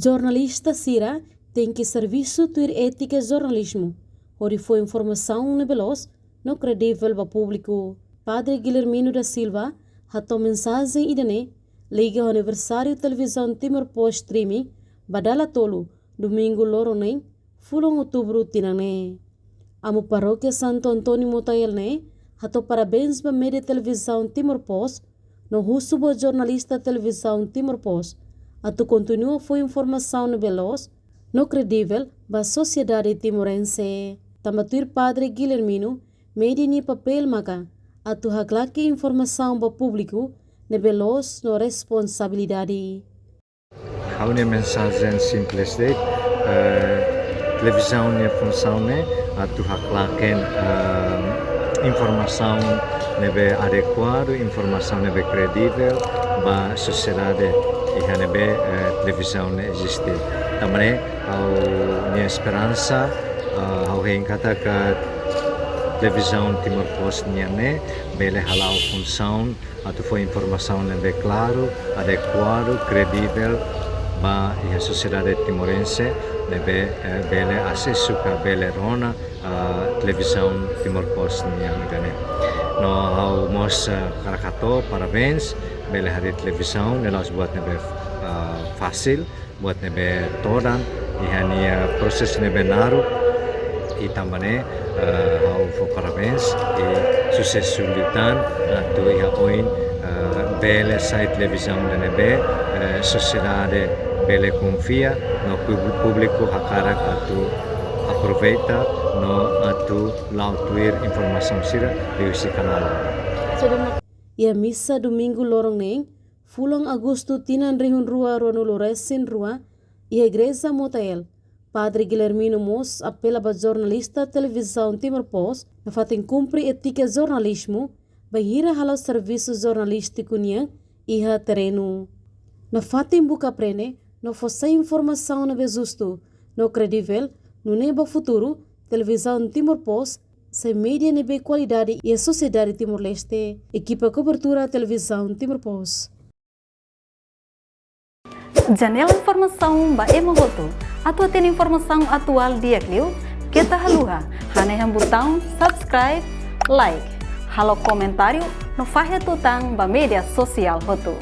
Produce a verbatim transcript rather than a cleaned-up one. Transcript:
Jornalista sira tenke servisu tuir étika jornalizmu, hodi fó informasaun ne'ebé loos no kredivel ba públiku. Padre Guilhermino da Silva hato'o mensajen ida-ne'e liga ho aniversáriu Televizaun Timor Post streaming ba dala tolu, domingu loron neen, fulan outubru tinan ne'e. Amu Parókia Santo António Motael ne'e hato'o parabéns ba média Televizaun Timor Post, no husu ba jornalista Televizaun Timor Post atu kontinua fó informasaun ne'ebé loos no kredivel ba sosiedade timorense. Tanba tuir Padre Guilhermino, média nia papél maka atu haklaken informasaun ba públiku ne'ebé loos no responsabilidade. Ha'u-nia mensajen simples de'it, eh, televizaun nia funsaun ne'e atu haklaken, eh, informasaun ne'ebé adekuadu, informasaun ne'ebé kredivel ba sosiedade iha ne'ebé, eh, televizaun ne'e eziste. Tanba ne'e ha'u-nia esperansa, eh, ha'u hein katak televizaun Timor Post nian ne'e bele hala'o funsaun atu fó informasaun ne'ebé klaru, adekuadu, kredivel ba iha sosiedade timorense ne'ebé, eh, bele asesu ka bele rona, ah, televizaun Timor Post nian ida-ne'e. No ha'u mós, eh, hakarak hato'o parabéns, bele harii televizaun ne'e la'ós buat ne'ebé, ah, fasil, buat ne'ebé todan iha nia prosesu ne'ebé naruk. I tanba ne'e, eh, ha'u fó parabéns i susesu liután atu iha oin, eh, bele sai televizaun ida ne'ebé, eh, sosiedade bele konfia no pub-, públiku hakarak atu aproveita no atu la'o tuir informasaun sira liuhusi kanál. Iha misa domingu loron neen, fulan agostu tinan rihun rua ruanulu resin rua, iha Igreja Motael, Padre Guilhermino mós apela ba jornalista Televizaun Timor Post nafatin kumpre étika jornalizmu, bainhira hala'o servisu jornalístiku nian iha terrenu. Nafatin buka aprende no fó sai informasaun ne'ebé justu no kredivel, nune'e ba futuru Televizaun Timor Post sai média ne'ebé kualidade iha sosiedade Timor-Leste. Ekipa kobertura Televizaun Timor Post. Janela informasaun ba ema hotu. Atu hatene informasaun atuál di'ak liu, keta haluha hanehan butaun subscribe, like, halo komentáriu no fahe tutan ba média sosiál hotu.